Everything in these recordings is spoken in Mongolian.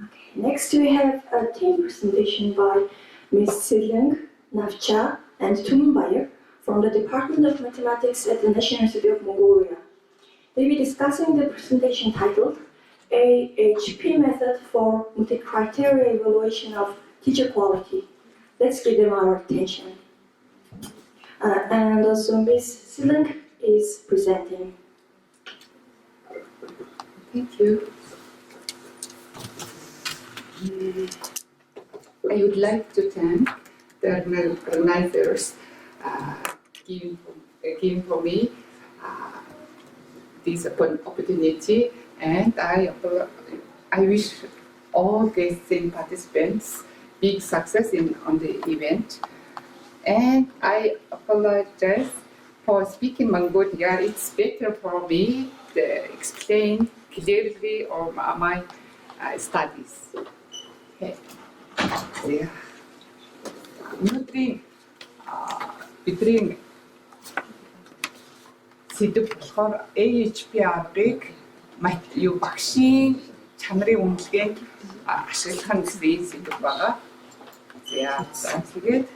Okay. Next, we have a team presentation by Ms. Siling, Navcha, and Tumbayer from the Department of Mathematics at the National University of Mongolia. They'll be discussing the presentation titled AHP Method for Multicriteria Evaluation of Teacher Quality. Let's give them our attention. And also Ms. Siling is presenting. Thank you. I would like to thank the organizers giving for me this opportunity, and I wish all guests and participants big success in on the event. And I apologize for speaking Mongolia. It's better for me to explain clearly all my studies. Okay. Yeah. Өнөөдрийн бидний сэдэв болохоор AHP аргыг юу багшийн чанарын үнэлгээнд ашиглах нь гэсэн энэ сэдэв байгаа. За, тэгээд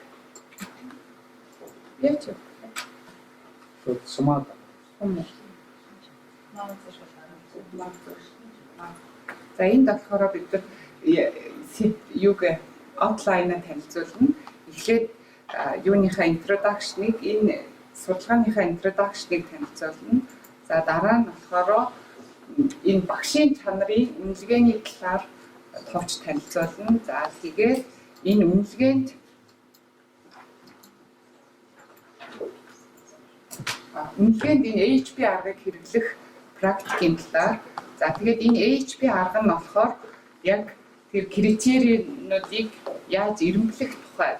яаж вэ? Сумаад. Юм. За, энд болохоор бид нар юуг outline-а танилцуулна. Эхлээд юуныхаа introduction-ыг, энэ судалгааныхаа introduction-ыг танилцуулна. За, дараа нь болохоор энэ багшийн чанарын үнэлгээний талаар товч танилцуулна. За, тэгээд энэ үнэлгээнд энэ AHP аргыг хэрэглэх практикийн талаар. За, тэгээд энэ AHP арга нь болохоор яг тэр критериудыг яаж эрэмблэх тухай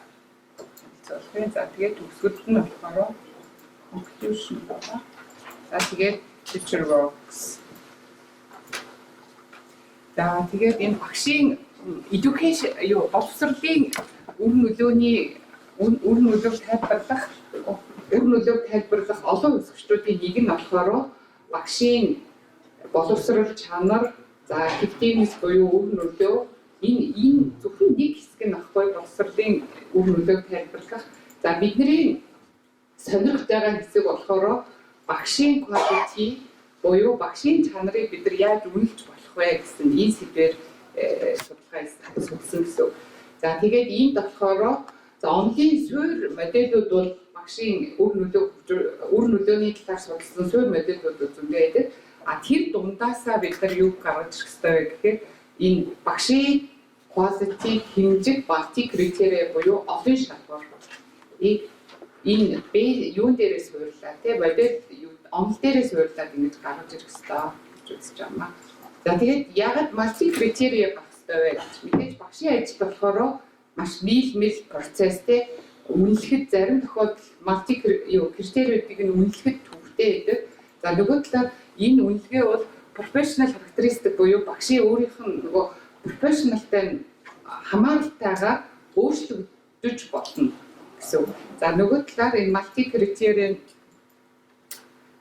танилцуулах юм. За, тэгээд төгсгөлд нь болохоор conclusion байна. За, тэгээд future works. За, тэгээд энэ багшийн education юу боловсролын үр нөлөөний үр нөлөөг тайлбарлах олон үзэгчдүүдийн нэг нь болохоор багшийн боловсрол чанар, за, effectiveness буюу үр нөлөө, энэ зөвхөн нэг хэсэг нь ахгүй боловсролын үр нөлөөг тайлбарлах. За, бидний сонирхож байгаа хэсэг болохоор багшийн quality буюу багшийн чанарыг бид нар яаж үнэлж болох вэ гэсэн энэ сэдвээр судалгаа судалсан гэсэн. За, тэгээд энд болохоор, за, онолын суурь модельүүд бол багшийн үр нөлөөний талаар судалсан суурь модельүүд зөндөө байдаг. А тэр дундаасаа бид нар юу гаргаж ирэх ёстой вэ гэхээр энэ багшийн quality хэмжих multi criteria буюу олон шалгуур. Энэ Б юун дээрээ суурлаа тий, модель юу онол дээрээ суурлаад ингэж гаргаж ирэх ёстой гэж үзэж байгаа юм аа. За, тэгээд яагаад multi criteria байх ёстой вэ гэж, мэдээж багшийн ажил болохоор маш нийлмэл процесс тий, үнэлэхэд зарим тохиолдолд multi юу критериудыг нь үнэлэхэд төвөгтэй байдаг. За, нөгөө талаар энэ үнэлгээ бол professional characteristic буюу багшийн өөрийнх нь нөгөө professional тай хамааралтайгаар өөрчлөгдөж болно гэсэн үг. За, нөгөө талаар энэ multi criteria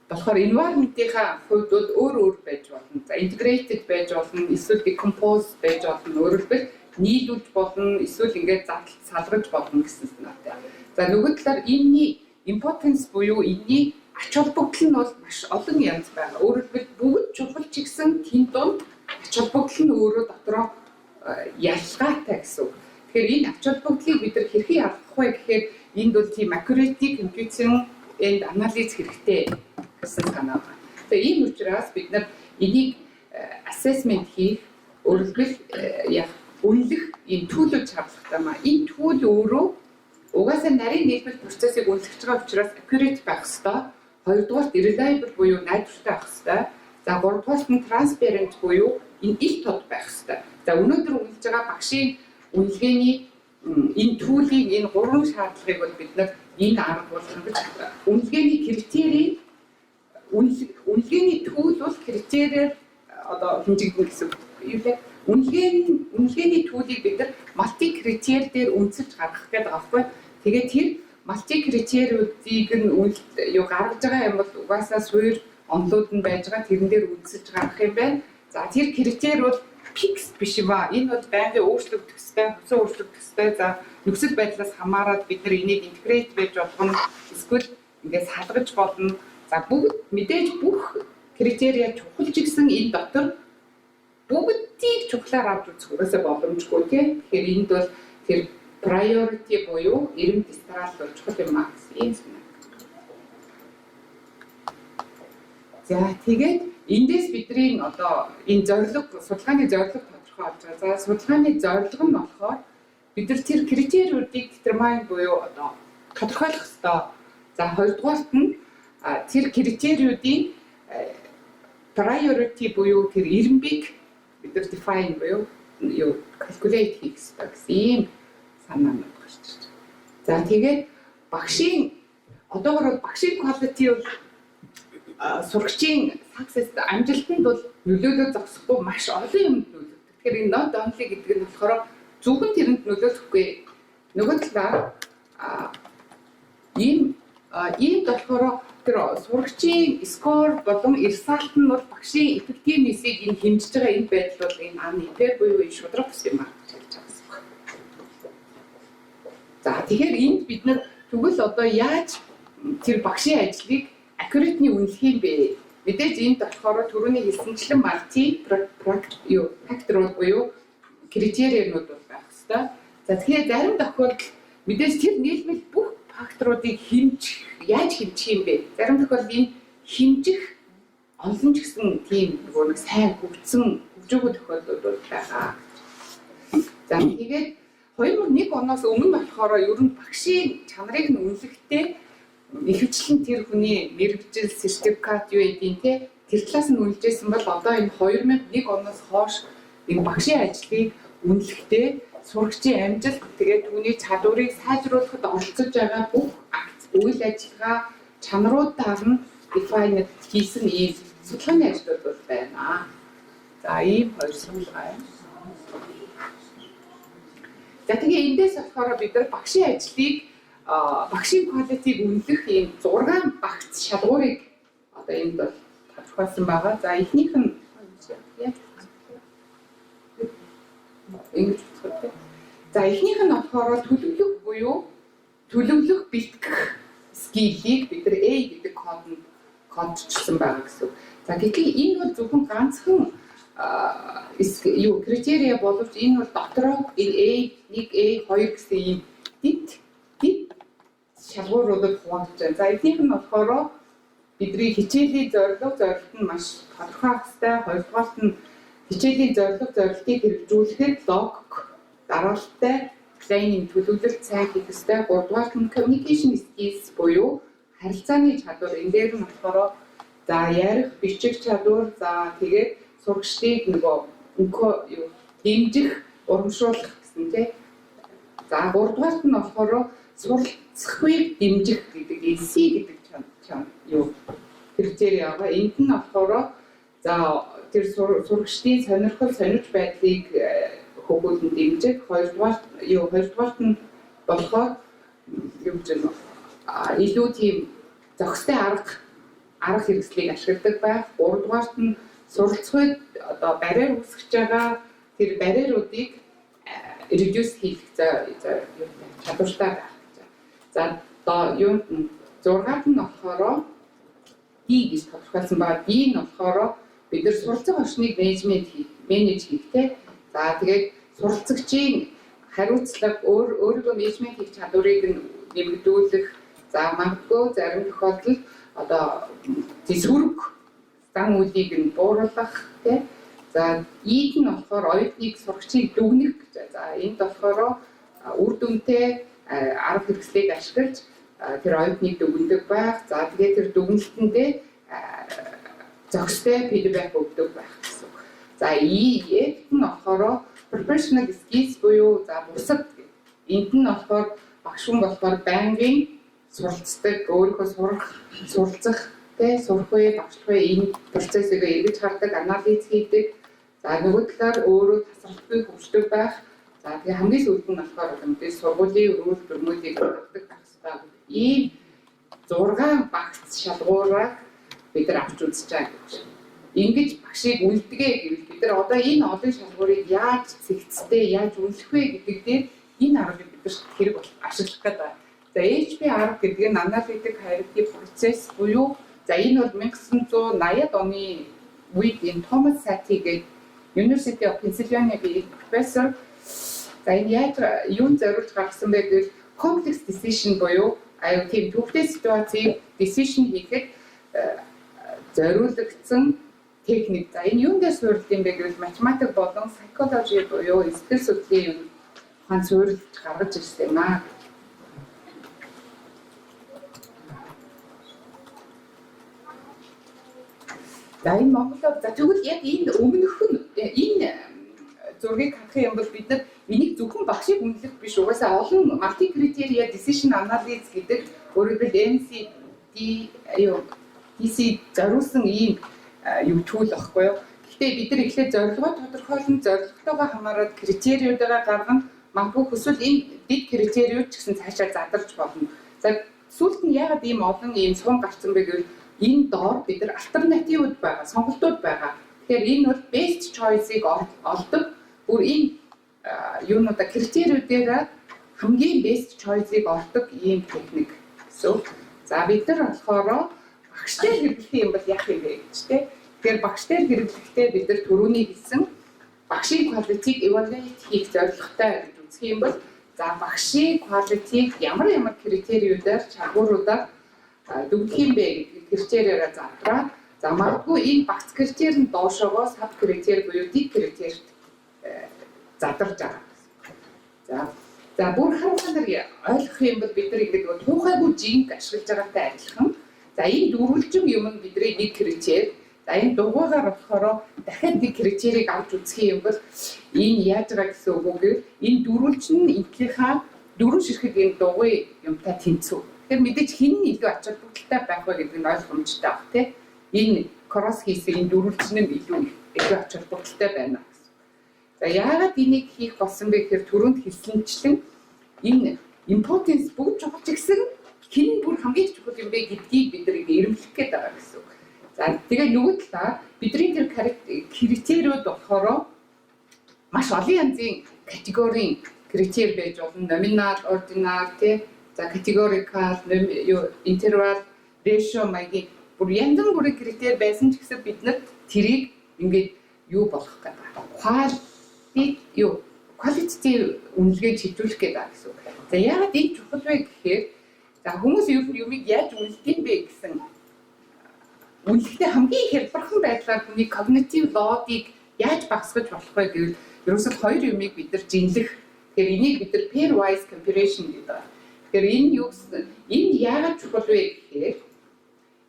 болохоор environment-ийнхаа хувьд бол өөр өөр байж болно. За, integrated байж болно, эсвэл decompose байж болно. Өөрөөр хэлбэл нийлүүлж болно, эсвэл ингээд задалж салгаж болно гэсэн санаатай. За, нөгөө талаар энэний importance буюу энэний ач холбогдол нь бол маш олон янз байгаа. Өөрөөр хэлбэл бүгд чухал ч гэсэн тэн дунд ач холбогдол нь өөрөө дотроо ялгаатай гэсэн үг. Тэгэхээр энэ ач холбогдлыг бид нар хэрхэн ялгах вэ гэхээр энд бол тийм accurate computing and analysis хэрэгтэй гэсэн санаа байна. Тэгээ ийм учраас бид нар энийг assessment хийх, өөрөөр хэлбэл яг үнэлэх ийм tool үүд шаардлагатай маа. Энэ tool өөрөө угаасаа нарийн нийлбэл процессыг үнэлж байгаа учраас accurate байх ёстой. Хоёрдугаарт reliable буюу найдвартай байх ёстой. За, гуравдугаарт нь transparent буюу энэ ил тод байх ёстой. За, өнөөдөр үнэлж байгаа багшийн үнэлгээний энэ tool ийн энэ гурван шаардлагыг бол бид нар энэ арга бол хангаж, үнэлгээний критерий, үнэлгээний tool бол критериэр одоо хэмжигдэнэ гэсэн үг. Юу лээ? Үнэлгээний tool ийг бид нар multi criteria дээр үнэлж гаргах гэдэг байгаа байхгүй. Тэгээд тэр multi критериудыг нь юу гаргаж байгаа юм бол угаасаа суурь онолууд нь байж байгаа, тэрэн дээр үнэлж гаргах юм байна. За, тэр критерий бол fix биш юм аа. Энэ бол байнгын өөрчлөгдөх ёстой, хүсэн өөрчлөгдөх ёстой. За, нөхцөл байдлаас хамаарат бид нар энийг integrate байж болгоно. Эсвэл ингээд салгаж болно. За, бүгд мэдээж бүх criteria чухал ч гэсэн энэ дотор бүгдийг чухлаар авч үзэх угаасаа боломжгүй, тий. Тэгэхээр энд бол тэр priority буюу эрэмбэ дараалал бол чухал юм аа гэсэн ийм санаа. За, тэгээд эндээс бидний одоо энэ зорилго, судалгааны зорилго тодорхой болж байгаа. За, судалгааны зорилго нь болохоор бид нар тэр критериудыг determine буюу одоо тодорхойлох ёстой. За, хоёрдугаарт нь тэр критериудын priority буюу тэр эрэмбийг бид нар define буюу юу calculate хийх ёстой гэсэн ийм санаанууд гарч ирж байна. За, тэгээд багшийн одоогор бол багшийн quality бол сурагчийн success, амжилтанд бол нөлөөлөө зогсохгүй, маш олон юмд нөлөөлдөг. Тэгэхээр энэ not only гэдэг нь болохоор зөвхөн тэрэнд нөлөөлөхгүй. Нөгөө талаар иймд болохоор тэр сурагчийн score болон result нь бол багшийн effectiveness-ийг энэ хэмжиж байгаа энэ байдал бол энэ unfair буюу энэ шударга бус юм аа гэж хэлж байгаа гэсэн үг. За, тэгэхээр энд бид нар тэгвэл одоо яаж тэр багшийн ажлыг accurate-ний үнэлэх юм бэ? Мэдээж энд болохоор түрүүний хэлсэнчлэн multi юу факторууд буюу критериумууд бол байх ёстой. За, тэгэхээр зарим тохиолдолд мэдээж тэр нийлмэл бүх факторуудыг хэмжих, яаж хэмжих юм бэ? Зарим тохиолдолд энэ хэмжих олон ч гэсэн тийм нөгөө нэг сайн хөгжсөн, хөгжөөгүй тохиолдлууд бол байгаа. За, тэгээд 2001 оноос өмнө болохоор ер нь багшийн чанарыг нь үнэлэхдээ ихэвчлэн тэр хүний мэргэжил, сертификат юу гэдгийг те тэр талаас нь үнэлжсэн бол одоо энэ 2001 оноос хойш энэ багшийн ажлыг үнэлэхдээ сурагчийн амжилт, тэгээд түүний чадварыг сайжруулахад оролцож байгаа бүх акт, үйл ажиллагаа, чанаруудаар нь define хийсэн ийм судалгааны ажлууд бол байна. За, ийм хоёр судалгаа юм. За, тэгээ эндээс болохоор бид нар багшийн ажлыг, багшийн quality-г үнэлэх ийм 6 багц шалгуурыг одоо энд бол тодорхойлсон байгаа. За, эхнийх нь яаж ингэж бодох вэ? За, эхнийх нь болохоор төлөвлөх буюу төлөвлөх, бэлтгэх skill-ийг бид нар A гэдэг кодонд кодчилсан байгаа гэсэн. За, гэтэл энэ бол зөвхөн ганцхан юу criteria боловч энэ бол дотроо энэ A1, A2 гэсэн ийм дэд дэд шалгууруудад хуваагдаж байна. За, эхнийх нь болохоор бидний хичээлийн зорилго, зорилт нь маш тодорхой байх ёстой. Хоёрдугаарт нь хичээлийн зорилго, зорилтыг хэрэгжүүлэхэд логик дараалалтай planning, төлөвлөлт сайн хийх ёстой. Гуравдугаарт нь communication skills буюу харилцааны чадвар. Энэ дээр нь болохоор за ярих, бичих чадвар, за тэгээд сурагчдыг нөгөө өнхөө юу дэмжих, урамшуулах гэсэн, тий. За, гуравдугаарт нь болохоор суралцахыг дэмжих гэдэг энэ C гэдэг чам юу criteria байгаа. Энд нь болохоор за тэр сурагчдын сонирхол, сонирч байдлыг хөгжүүлэн дэмжих. Хоёрдугаар юу хоёрдугаарт нь болохоор юу гэж байна, илүү тийм зохистой арга хэрэгслийг ашигладаг байх. Гуравдугаарт нь суралцахад одоо барьер үүсгэж байгаа тэр барьеруудыг reduce хийх за чадвартай байх гэж. За, одоо юунд нь 6-аад нь болохоор D гэж тодорхойлсон байгаа. D нь болохоор бид нар суралцах орчныг менежмент хийх, manage хийх, те. За, тэгээд суралцагчийн хариуцлага, өөрийгөө менежмент хийх чадварыг нь нэмэгдүүлэх. За, магадгүй зарим тохиолдолд одоо сөрөг зан үйлийг нь бууруулах, тий. За, E нь болохоор оюутныг, сурагчийг дүгнэх гэж. За, энд болохоор үр дүнтэй арга хэрэгслийг ашиглаж тэр оюутныг дүгнэдэг байх. За, тэгээд тэр дүгнэлтэндээ зохистой feedback өгдөг байх гэсэн үг. За, E, F нь болохоор professional skills буюу за бусад. Энд нь болохоор багш хүн болохоор байнгын суралцдаг, өөрийнхөө сурах, суралцах, тэ сурах үе, багшлах үе энэ процессыг эргэж хардаг, анализ хийдэг. За, нөгөө талаар өөрөө тасралтгүй хөгждөг байх. За, тэгээ хамгийн сүүлд нь болохоор мэдээж сургуулийн өрөөл дүрмүүдийг дагдаг байх ёстой. Ийм 6 багц шалгуураар бид нар авч үзэж байгаа гэж. Ингэж багшийг үнэлдэг гэвэл бид нар одоо энэ олон шалгуурыг яаж цэгцтэй, яаж үнэлэх вэ гэдэг дээр энэ аргыг бид нар хэрэг бол ашиглах гэдэг байна. За, AHP арга гэдэг нь Analytic Hierarchy Process буюу, за, энэ бол 1980-ад оны үед энэ Томас Сати гэдэг University of Pennsylvania-гийн профессор, за, энэ яаж юун зориулж гаргасан бэ гэвэл complex decision буюу аюу тийм төвхтэй ситуацийг decision хийхэд зориулагдсан техник. За, энэ юун дээр суурилдаг юм бэ гэвэл математик болон psychology буюу сэтгэл судлалын юм ухаан суурилж гаргаж ирсэн юм аа. За, энэ Монголоор, за, тэгвэл яг энэ өмнөх нь энэ зургийг харах юм бол бид нар энийг зөвхөн багшийг үнэлэх биш, угаасаа олон multi criteria decision analysis гэдэг, өөрөөр хэлбэл MCD юу DC зориулсан ийм юу tool байхгүй юу. Гэхдээ бид нар эхлээд зорилгоо тодорхойлон, зорилготойгоо хамаарат критериудаа гаргана. Магадгүй хүсвэл энэ дэд критериуд ч гэсэн цаашаа задарч болно. За, сүүлд нь яагаад ийм олон ийм сум гарцсан бэ гэвэл энэ доор бид нар альтернативууд байгаа, сонголтууд байгаа. Тэгэхээр энэ бол best choice-ыг олдог. Бүр энэ юунуудаа критериудаараа хамгийн best choice-ыг олдог ийм техник гэсэн. За, бид нар болохоор багш дээр хэрэглэх юм бол яах юм бэ гэж тэ. Тэгэхээр багш дээр хэрэглэхдээ бид нар түрүүний хэлсэн багшийн quality-г evaluate хийх зорилготой гэж үзэх юм бол, за, багшийн quality-г ямар ямар критериудаар, шалгууруудаар дүгнэх юм бэ гэдгийг критериараа задраа. За, магадгүй энэ багц критери нь доошоогоо sub критери буюу дэд критерт задарч байгаа. За, бүр харуулгаар ойлгох юм бол бид нар ингээд нөгөө туухайгүй жинг ашиглаж байгаатай адилхан. За, энэ дөрвөлжин юм нь бидний нэг критери. За, энэ дугуйгаар болохоор дахиад нэг критерийг авч үзэх юм бол энэ яаж байгаа гэсэн үг үү гэвэл энэ дөрвөлжин нь энтлийнхаа дөрвөн ширхэг энэ дугуй юмтай тэнцүү. Тэгэхээр мэдээж хэн нь илүү ач холбогдолтой байх вэ гэдэг нь ойлгомжтой баг, тий. Энэ cross хийсэн энэ дөрвөлжин нь илүү ач холбогдолтой байна гэсэн. За, яагаад энийг хийх болсон бэ гэхээр түрүүнд хэлсэнчлэн энэ importance бүгд чухал ч гэсэн хэн бүр хамгийн чухал юм бэ гэдгийг бид нар ингэ эрэмблэх гээд байгаа гэсэн үг. За, тэгээ нөгөө талаар бидний тэр критериуд болохоор маш олон янзын категорийн критери байж болно. Номинал, ordinal, тий. За, categorical, юу, interval, ratio маягийн бүр янз бүрийн критери байсан ч гэсэн бид нар тэрийг ингээд юу болгох гэдэг. Quality юу qualitative үнэлгээ чийдүүлэх гээд байгаа гэсэн үг. За, яагаад энэ чухал вэ гэхээр, за, хүмүүс ер нь юмыг яаж үнэлдэг юм бэ гэсэн үнэлэхдээ хамгийн хялбархан байдлаар хүний cognitive load-ыг яаж багасгаж болох вэ гэвэл ерөөсөө хоёр юмыг бид нар жинлэх. Тэгэхээр энийг бид нар pairwise comparison гэдэг байна. Тэгэхээр энэ юу гэсэн, энэ яагаад чухал вэ гэхээр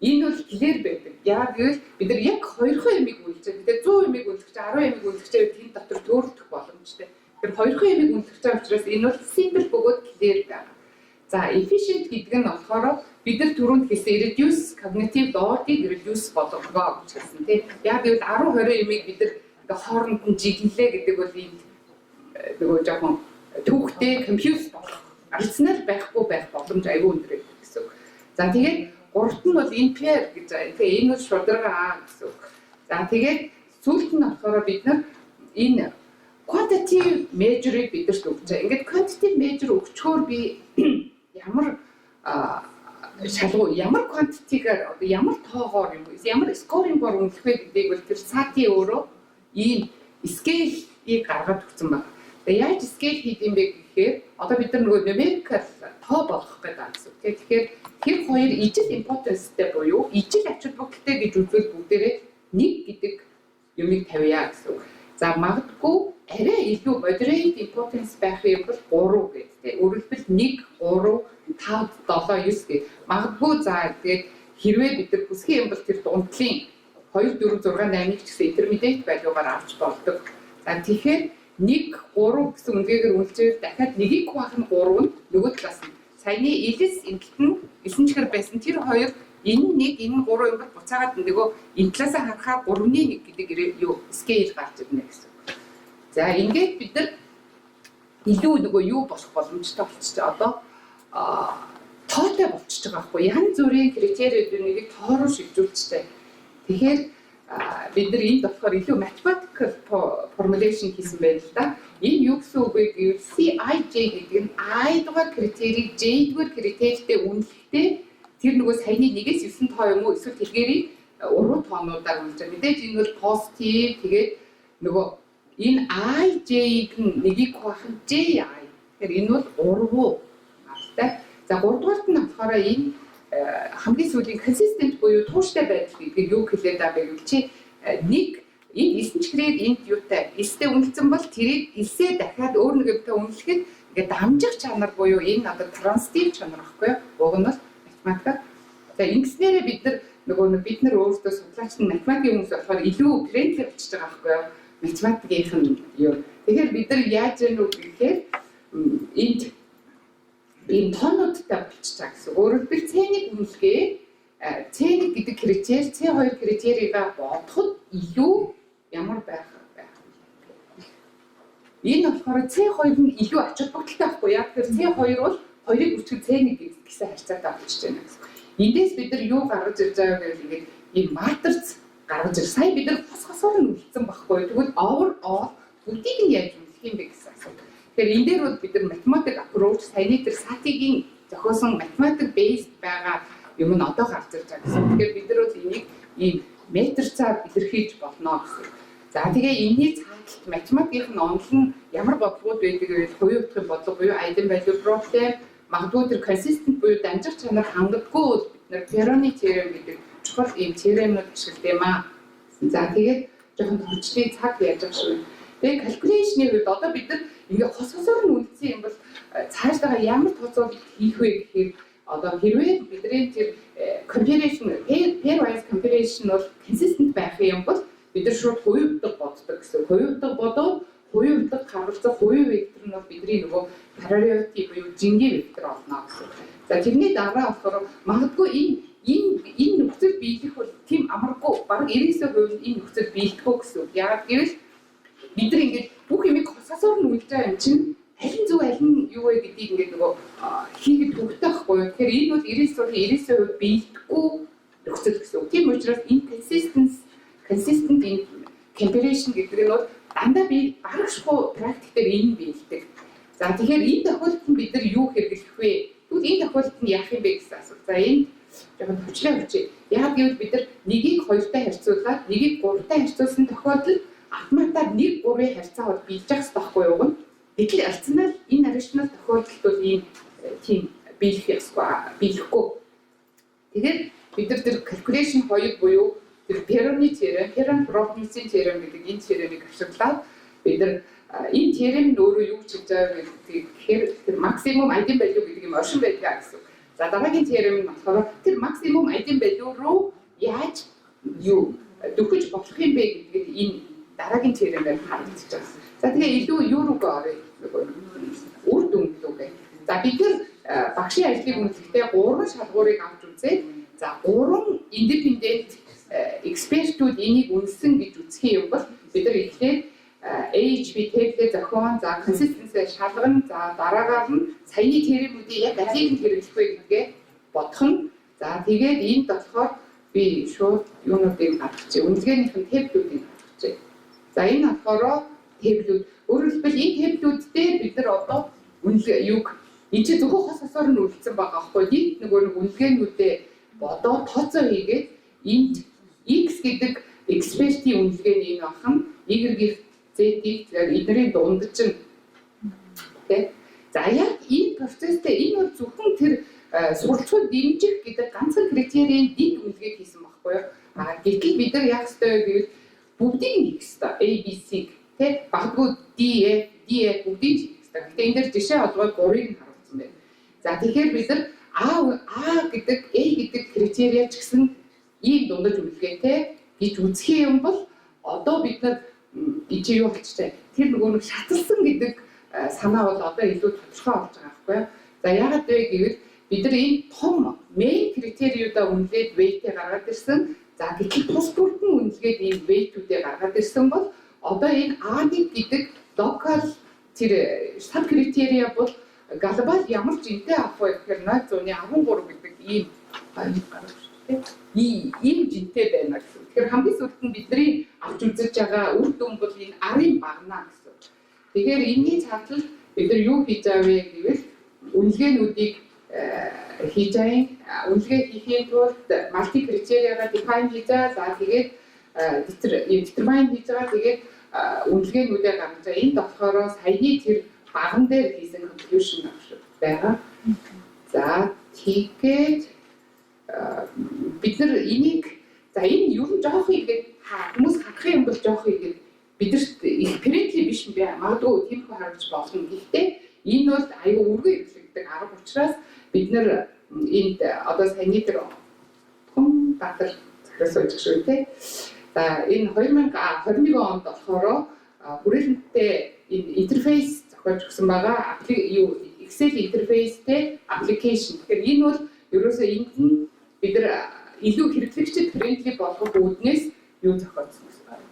энэ бол clear байдаг. Яагаад гэвэл бид нар яг хоёрхон юмыг үнэлж байгаа. Бид нар 100 юмыг үнэлэх чинь, 10 юмыг үнэлэх чинь тэнд дотор төөрөлдөх боломжтой. Тэр хоёрхон юмыг үнэлэх байгаа учраас энэ бол simple бөгөөд clear байна. За, efficient гэдэг нь болохоор бид нар түрүүнд хэлсэн reduce cognitive load-ыг reduce болгоно гэж хэлсэн тийм. Яг гэвэл 10 20 юмыг бид нар ингээ хооронд нь жиглэлээ гэдэг бол энд нөгөө жоохон түүхтэй confuse болох, рационал байхгүй байх боломж аюу өндөр байдаг гэсэн үг. За, тэгээд гуравт нь бол NPR гэж байгаа. Тэгээ энэ бол шударга гэсэн үг. За, тэгээд сүүлд нь болохоор бид нар энэ quantitative measure-ыг бидэрт өгч байгаа. Ингээд quantitative measure өгчхөөр би ямар шалгуу, ямар quantity-гаар, одоо ямар тоогоор юм, ямар scoring-оор үнэлэх вэ гэдгийг бол тэр Сати өөрөө ийм scale-ийг гаргаад өгсөн байна. Тэгээ яаж scale хийх юм бэ гэхээр одоо бид нар нөгөө numerical тоо болгох гэдэг юм гэсэн. Тэгэхээр тэр хоёр ижил importance-тэй буюу ижил ач холбогдолтой гэж үзвэл бүгдээрээ нэг гэдэг юмыг тавья гэсэн үг. За, магадгүй арай илүү moderate importance байх юм бол 3 гэдэг тийм. Өөрөлдвөл 1, 3, 5, 7, 9 гэх. Магадгүй, за, тэгээд хэрвээ бид нар хүсэх юм бол тэр дундлын 2, 4, 6, 8-ыг ч гэсэн intermediate value-гаар авч болдог. За, тэгэхээр 1, 3 гэсэн үнэлгээгээр үнэлжээр дахиад нэгийг хуваах нь 3 нь нөгөө талаас нь саяны элс энэлт нь элсэн чихэр байсан тэр хоёр энэ нэг, энэ 3 юм бол буцаагаад нөгөө энэ талаасаа харахаар 3-ны 1 гэдэг юу scale гарч ирнэ гэсэн. За, ингээд бид нар илүү нөгөө юу болох боломжтой болчихсон. Одоо тоотой болчихж байгаа байхгүй. Янз бүрийн критериудын нэгийг тоо руу шилжүүлчихтэй. Тэгэхээр Бид нар энд болохоор илүү mathematical formulation хийсэн байна л да. Энэ юу гэсэн үг вэ гэвэл CIJ гэдэг нь I дугаар критерийг J дугаар критерийтэй үнэлэхдээ тэр нөгөө саяны нэгээс 9 тоо юм уу, эсвэл тэдгээрийг урвуу тоонуудаар үнэлж байгаа. Мэдээж энэ бол positive, тэгээд нөгөө энэ IJ-г нь нэгийг хуваах нь JI. Тэгэхээр энэ бол урвуу маалтай. За, гуравдугаарт нь болохоор энэ хамгийн сүүлийн consistent буюу тууштай байдал гэдэг юу хэлээд байгаа бэ гэвэл чи нэг энд элсэн чихрээд энд юутай элстэй үнэлсэн бол тэрийг элсээ дахиад өөр нэг юмтай үнэлэхэд ингээд дамжих чанар буюу энэ одоо transitive чанар багхгүй юу? Уг нь бол математика. За, ингэснээрээ бид нар нөгөө нэг бид нар өөрсдөө судлаач нь математикийн хүмүүс болохоор илүү friendly болчихж байгаа байхгүй юу? Математикийнх нь юу. Тэгэхээр бид нар яаж яах вэ гэхээр энд ийм тоонуудтай болчихж байгаа гэсэн. Өөрөөр хэлбэл, C1 үнэлгээ, C1 гэдэг критери C2 критерийг бодоход илүү ямар байх байх вэ? Энэ болохоор C2 нь илүү ач холбогдолтой байхгүй яа. Тэгэхээр C2 бол 2-ыг үржихэд C1 гэсэн харьцаатай болчихж байна гэсэн. Эндээс бид нар юу гаргаж ирж байгаа гэвэл ингээд ийм матриц гаргаж ир. Сая бид нар хос хосоор нь үнэлсэн байхгүй. Тэгвэл overall бүгдийг нь яаж үнэлэх юм бэ гэсэн асуулт. Тэгэхээр энэ дээр бол бид нар математик approach, саяны тэр Сатигийн зохиосон математик based байгаа юм нь одоо гарч ирж байгаа гэсэн. Тэгэхээр бид нар бол энийг ийм матрицаар илэрхийлж болно гэсэн. За, тэгээ энэний цааталт математикийн онол нь ямар бодлогууд байдаг гэвэл хувийн утгын бодлого буюу eigenvalue problem, магадгүй тэр consistent буюу дамжих чанар хангадаггүй бол бид нар Peroni theorem гэдэг чухал ийм теоремнууд ашигладаг юм аа. За, тэгээд жоохон товчлын цаг яаж байгаа шүү. Тэгээ calculation-ы хувьд одоо бид нар ингээ хос хосоор нь үнэлсэн юм бол цаашдаага ямар тооцоололт хийх вэ гэхээр одоо хэрвээ бидний тэр comparison, pairwise comparison бол consistent байх юм бол бид нар шууд хувийн утга боддог гэсэн. Хувийн утга бодоод хувийн утга харгалзах хувийн вектор нь бол бидний нөгөө priority буюу жингийн вектор олно гэсэн. За, тэрний дараа болохоор магадгүй энэ нөхцөл биелэх бол тийм амаргүй, бараг 99% нь энэ нөхцөл биелдэхгүй гэсэн үг. Яагаад гэвэл бид нар ингээд бүх юмыг хососоор нь үнэлж байгаа юм чинь аль нь зөв, аль нь юу вэ гэдгийг ингээд нөгөө хийхэд төвөгтэй байхгүй юу. Тэгэхээр энэ бол 99.99% биелдэхгүй нөхцөл гэсэн үг. Тийм учраас inconsistent consistent in comparison гэдэг нь бол дандаа би барагшгүй практик дээр энэ биелдэг. За, тэгэхээр энэ тохиолдолд бид нар юу хэрэглэх вэ? Тэгвэл энэ тохиолдолд нь яах юм бэ гэсэн асуулт. За, энд жоохон товчлоо өгчээ. Яг гэвэл бид нар нэгийг хоёртой харьцуулаад, нэгийг гуравтай харьцуулсан тохиолдолд автоматар 1 3-ын харьцаа бол биелж явах хэрэгтэй байхгүй юу? Гэтэл рационал энэ rational тохиолдолд бол ийм тийм биелэх ёсгүй, биелэхгүй. Тэгэхээр бид нар тэр calculation 2 буюу тэр Peroni theorem, Perron-Frobenius theorem гэдэг энэ теоремыг ашиглаад бид нар энэ теорем нь өөрөө юу гэж хэлж байгаа гэдгийг гэхээр тэр maximum eigenvalue гэдэг юм оршин байдаг гэсэн. За, дараагийн теорем нь болохоор тэр maximum eigenvalue руу яаж юу дөхөж болох юм бэ гэдгийг энэ дараагийн теоремээр харагдаж байгаа. За, тэгээ илүү юу руугаа оръё. Үр дүн рүүгээ. За, бид нар багшийн ажлыг үнэлэхдээ гурван шалгуурыг авч үзээд, за, гурван independent экспертүүд энийг үнэлсэн гэж үзэх юм бол бид нар эхлээд AHP table зохион, за, consistency шалгана, за, дараагаар нь саяны теоремүүдийг яг алийг нь хэрэглэх вэ гэдгээ бодох нь. За, тэгээд энд болохоор би шууд юунуудыг гаргачих. Үнэлгээнийх нь table үүдийг гаргачих. За, энэ болохоор table үүд. Өөрөөр хэлбэл, энэ table үүд дээр бид нар одоо үнэлгээ юг энэ чи зөвхөн хос хосоор нь үлдсэн байгаа байхгүй. Нийт нөгөө нэг үнэлгээнүүдээ бодоод тооцоо хийгээд энд X гэдэг экспертийн үнэлгээ нь энэ бахан, Y-ийн, Z-ийг эднэрийн дундаж нь тий. За, яг энэ процесстэй энэ бол зөвхөн тэр суралцахыг дэмжих гэдэг ганцхан критерийн дэд үнэлгээ хийсэн байхгүй юу? А гэтэл бид нар яах ёстой вэ гэвэл бүгдийг нь хийх ёстой. A B C тий, магадгүй D F D F бүгдийг хийх ёстой. Гэхдээ энэ дээр жишээ олгоод гурыг нь харуулсан байна. За, тэгэхээр бид нар A гэдэг A гэдэг criteria ч гэсэн ийм дундаж үнэлгээтэй гэж үзэх юм бол одоо бид нар чи юу болчихжээ. Тэр нөгөө нэг шаталсан гэдэг санаа бол одоо илүү тодорхой болж байгаа байхгүй юу? За, яагаад вэ гэвэл бид нар энэ том main критериудаа үнэлээд weight-ээ гаргаад ирсэн. За, гэтэл тус бүрдэн үнэлгээд ийм weight-үүдээ гаргаад ирсэн бол одоо энэ A1 гэдэг local тэр sub criteria бол global ямар жинтэй авах вэ гэхээр 0.13 гэдэг ийм гаргаж шүү. Ийм жинтэй байна гэсэн. Тэгэхээр хамгийн сүүлд нь бидний авч үзэж байгаа үр дүн бол энэ R-ын багана гэсэн. Тэгэхээр энэний цаатал бид нар юу хийж байгаа вэ гэвэл үнэлгээнүүдийг хийж байгаа. Үнэлгээ хийхийн тулд multi criteria-га define хийж байгаа. За, тэгээд determine хийж байгаа. Тэгээд үнэлгээнүүдээ гаргаж байгаа. Энд болохоор саяны тэр баган дээр хийсэн conclusion байгаа. За, тэгээд бид нар энийг, за, энэ ер нь жоох игээд хүмүүс харах юм бол жоох игээд бидэрт их friendly биш юм бэ. Магадгүй тиймэрхүү харагдаж болно. Гэхдээ энэ бол аюу өргөн хэрэглэгддэг арга учраас бид нар энд одоо саяны тэр том баатар захирал сууж шүү дээ. За, энэ 2021 онд болохоор хүрээлэнтэй энэ интерфейс зохиож өгсөн байгаа. Юу, Excel интерфейстэй application. Тэгэхээр энэ бол ерөөсөө энд нь бид нар илүү хэрэглэгчид friendly болгох үүднээс юу зохиоцсон гэсэн байна.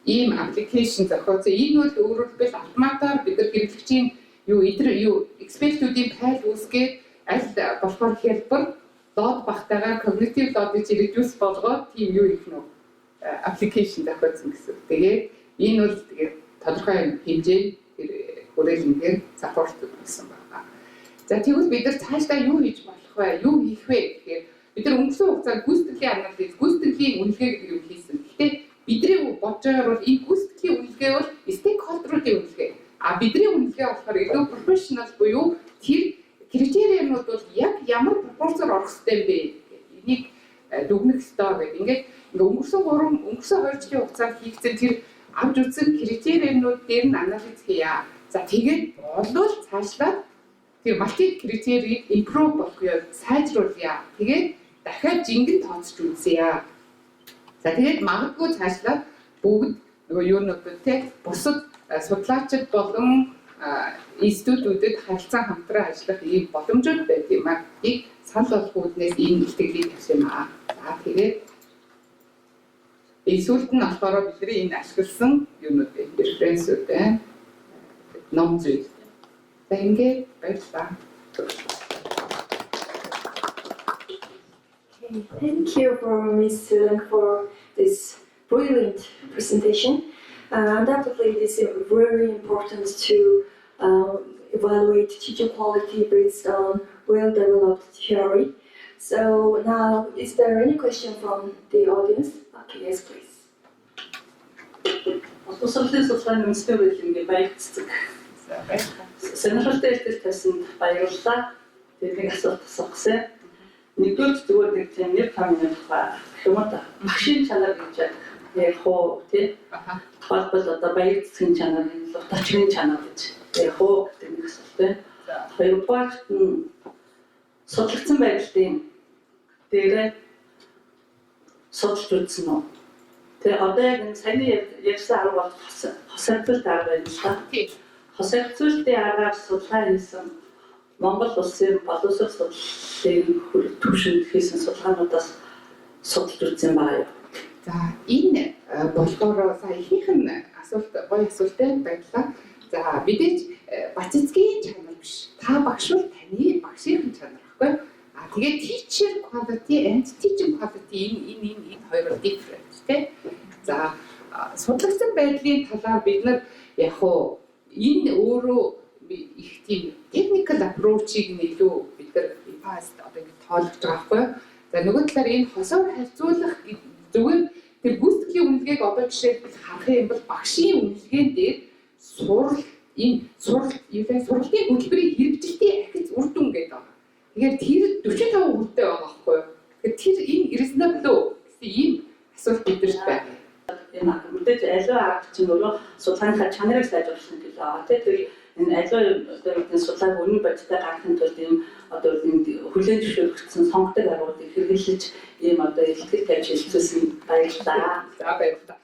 Ийм application зохиоцсон. Энэ бол өөрөөр хэлбэл автоматар бид нар хэрэглэгчийн юу юу экспертүүдийн файл үүсгээд, аль болохоор хялбар, load багтаагаар cognitive load-ыг reduce болгоод тийм юу их нөө application зохиоцсон гэсэн. Тэгээд энэ бол тэгээд тодорхой хэмжээнд тэр хүрээлэнгээр support гэсэн байна. За, тэгвэл бид нар цаашдаа юу хийж болох вэ? Юу хийх вэ гэхээр бид нар өнгөрсөн хугацаанд гүйцэтгэлийн анализ, гүйцэтгэлийн үнэлгээ гэдэг юм хийсэн. Гэхдээ бидний бодож байгаагаар бол энэ гүйцэтгэлийн үнэлгээ бол stakeholder-уудын үнэлгээ. А бидний үнэлгээ болохоор илүү professional буюу тэр criteria-нууд бол яг ямар пропорцоор орох ёстой юм бэ? Энийг дүгнэх ёстой гэдэг. Ингээд ингээ өнгөрсөн 3, өнгөрсөн 2 жилийн хугацаанд хийгдсэн тэр авч үзсэн criteria-нууд дээр нь анализ хийя. За, тэгээд болвол цаашлаад тэр multi criteria-г improve болгоё, сайжруулъя. Тэгээд дахиад жингэн тооцож үзье. За, тэгээд магадгүй цаашлаад бүгд нөгөө юунуудад те бусад судлаачид болон институтүүдэд харилцан хамтран ажиллах ийм боломжууд байт юм аа. Гэдгийг санал болгох үүднээс энэ илтгэлийг тавьсан юм аа. За, тэгээд энэ сүүлд нь болохоор бидний энэ ашигласан юунууд вэ? Reference үүд байна. Ном зүйл. За, ингээд баярлалаа. Okay, thank you for Ms. Silang for this brilliant presentation. Undoubtedly, it is very important to evaluate teaching quality based on well-developed theory. So now, is there any question from the audience? Okay, yes, please. Боловсролын судалгааны үндэсний үйлдвэрийн Баяр цэцэг. За, баярлалаа. Сонирхолтой илтгэл тавьсанд баярлалаа. Тэгээд нэг асуулт асуух гэсэн. Нэгдүгээр зүгээр нэг тийм нэр томьёоны тухай гэх юм уу та. Багшийн чанар гэж ярих уу тий? Тухайлбал одоо Баяр цэцгийн чанар, Лутачгийн чанар гэж ярих уу гэдэг нэг асуулт байна. Хоёрдугаарт нь судлагдсан байдлын дээрээ судалж үзсэн үү? Тэгээ одоо яг энэ саяны ярьсан арга бол хос харьцуулт арга байна л да. Хос харьцуултын аргаар судалгаа хийсэн Монгол улсын боловсрол судлалын түвшинд хийсэн судалгаануудаас судалж үзсэн байгаа юу? За, энэ болохоор сая ихнийх нь асуулт гоё асуулттай, баярлалаа. За, мэдээж Бацэцгийн чанар биш. Та багш бол таны багшийн чанар байхгүй. А тэгээд teacher quality and teaching quality энэ хоёр бол different тий. За, судлагдсан байдлын талаар бид нар яг уу энэ өөрөө их тийм technical approach-ыг нь илүү бид нар past одоо ингэ тоологдож байгаа байхгүй. За, нөгөө талаар энэ хосоор харьцуулах зүгээр тэр гүйцэтгэлийн үнэлгээг одоо жишээлбэл харах юм бол багшийн үнэлгээн дээр сурал энэ сурал юу вэ, сургалтын хөтөлбөрийн хэрэгжилтийн ахиц үр дүн гэдэг байгаа. Тэгэхээр тэр 45% тэй байгаа байхгүй юу? Тэгэхээр тэр энэ reasonable уу гэсэн ийм асуулт бидэрт байна. Энэ мэдээж аливаа арга чинь өөрөө судалгааныхаа чанарыг сайжруулах гэж байгаа тийм. Тэр энэ аливаа одоо юу гэдэг судалгааг үнэн бодиттой гаргахын тулд ийм одоо юу хүлээн зөвшөөрөгдсөн сонгодог аргуудыг хэрэглэж ийм одоо илтгэл тавьж хэлцүүлсэн, баярлалаа. За, баярлалаа.